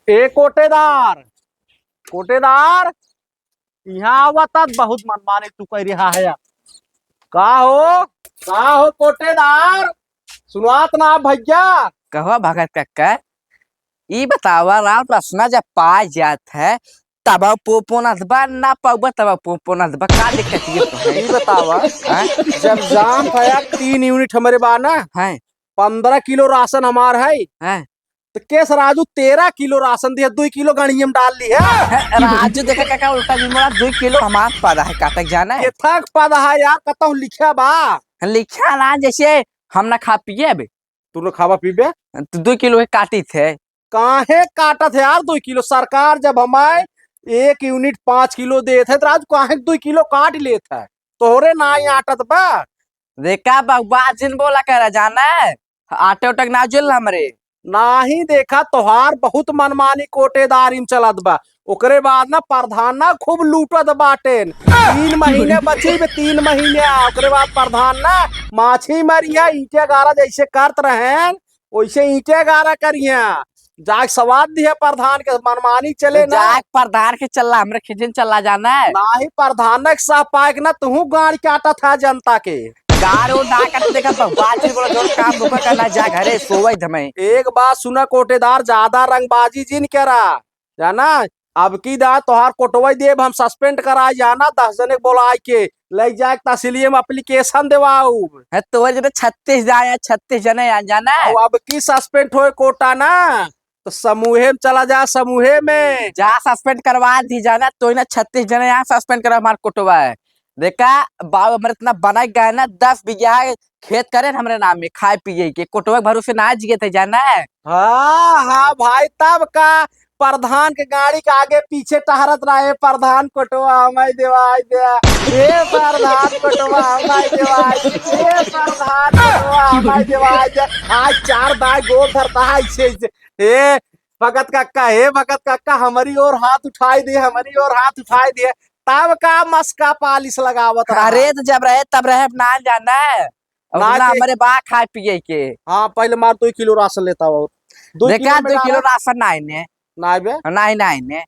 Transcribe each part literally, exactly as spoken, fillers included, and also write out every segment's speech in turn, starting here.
ए कोटेदार, कोटेदार, यहाँ आवा त बहुत मनमानी तू कइ रहा है। का हो, का हो कोटेदार, सुनात ना भइया? कहो भगत कक्का, ई बतावा, राउर रसना जब पाए जात है, तब पोपोनत बा, ना पउबा तब पोपोनत बा, का दिक्कत ये तो है? ई बतावा, हाँ? जब जान था यार, तीन यूनिट हमरे बा ना, हैं? पन्द्रह किलो राशन हमार है, हैं? तो केस राजू तेरह किलो राशन दिया, दुइ किलो गणिये में डाल ली है। हैं, राजू देखा काका, उल्टा भी मोड़ा दुइ किलो हमार पद है, काटक जाना है। केथक पद है यार, कतहु लिखा बा? लिखा ना, जैसे हम ना खा पिए अबे। तू ना खावा पीबे? तो दुइ किलो के काटी थे। काहे काटत है यार दुइ किलो? सरकार जब हमारे एक यूनिट पाँच किलो देत है, तो राजू काहे दुइ किलो काट लेत है? तोहरे ना ही आटत बा। देखा बकवास जिन बोला कर जाना है, आटे उटे के ना जुल हमरे। नाही देखा, तोहार बहुत मनमानी कोटेदारी में चलत बा। ओकरे बाद ना प्रधान ना खूब लूटत बाटेन। तीन महीने बची बे, तीन महीने, आ ओकरे बाद प्रधान ना माछी मरिया, ईंटे गारा जैसे करत रहेन, वैसे ईंटे गारा करिया। जाके सवाद दिया प्रधान के, मनमानी चले तो ना। जाके प्रधान के चल्ला, हमरे खिजिन चल्ला जाना है। नाही, प्रधान के सह पाए के ना, तुहू गाड़ काटत है जनता के। गाड़ वो ना काट, देखा तो बाजी बोला, जो काम ओकर करना, जा घरे सोवई धमई। एक बात सुना कोटेदार, ज्यादा रंगबाजी जिन करा, जाना? अब की दा तोहार कोटवई देब हम, सस्पेंड कराए जाना, दस जने के बोलाए के, ले जाए तहसीलिये में एप्लीकेशन देवाऊ। है तोहर जने छत्तीस जाए, छत्तीस जने आ जाना। अब, अब की सस्पेंड होए कोटा ना, तो समूहे में चला जा, समूहे में। जा सस्पेंड करवा दी जाना, तो ही ना छत्तीस जने यहाँ सस्पेंड करा हमार कोटवा है। देखा, बाबू हमारे इतना बना गया है ना, दस बीघा खेत करे हमरे नाम में, खाए पिए के, कोटवा के भरोसे ना जिए थे जाना है। हाँ, हाँ भाई, तब का प्रधान के गाड़ी के आगे पीछे टहरत रहे, "प्रधान कोटवा हमारे देवाई दे, हे प्रधान कोटवा हमारे देवाई दे, हे प्रधान कोटवा हमारे देवाई दे।" आज चार दाई गोड़ धरता है ऐसे, ऐसे, "हे भगत कक्का, हे भगत कक्का, हमारी ओर हाथ उठाई दे, हमारी ओर हाथ उठाई दे।" तब का मस्का पालिश लगावत रहा। अरे, तो जब रहे तब रहे, अब ना जाना है। अब ना ना के हमारे बा खाए पिए के। हाँ, पहले मार दो किलो राशन लेता हो। दो देखा, किलो में दो किलो डाला। राशन ना आइने। ना आइबे? नहीं, नहीं ने।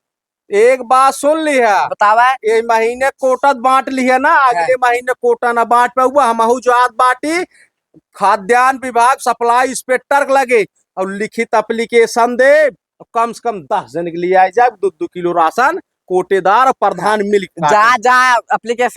एक बात सुन ली है। बतावा। ये महीने कोटा बांट ली है ना, अगले हाँ। महीने कोटा ना बांट पाऊबा, हमहू जात बाटी। खाद्यान्न विभाग सप्लाई इंस्पेक्टर के लगे और लिखित एप्लीकेशन दे, कम से कम दस जन के लिए आ जाए, दो दो किलो राशन कोटेदार और प्रधान मिल के जा, बांटे। जा, एप्लीकेशन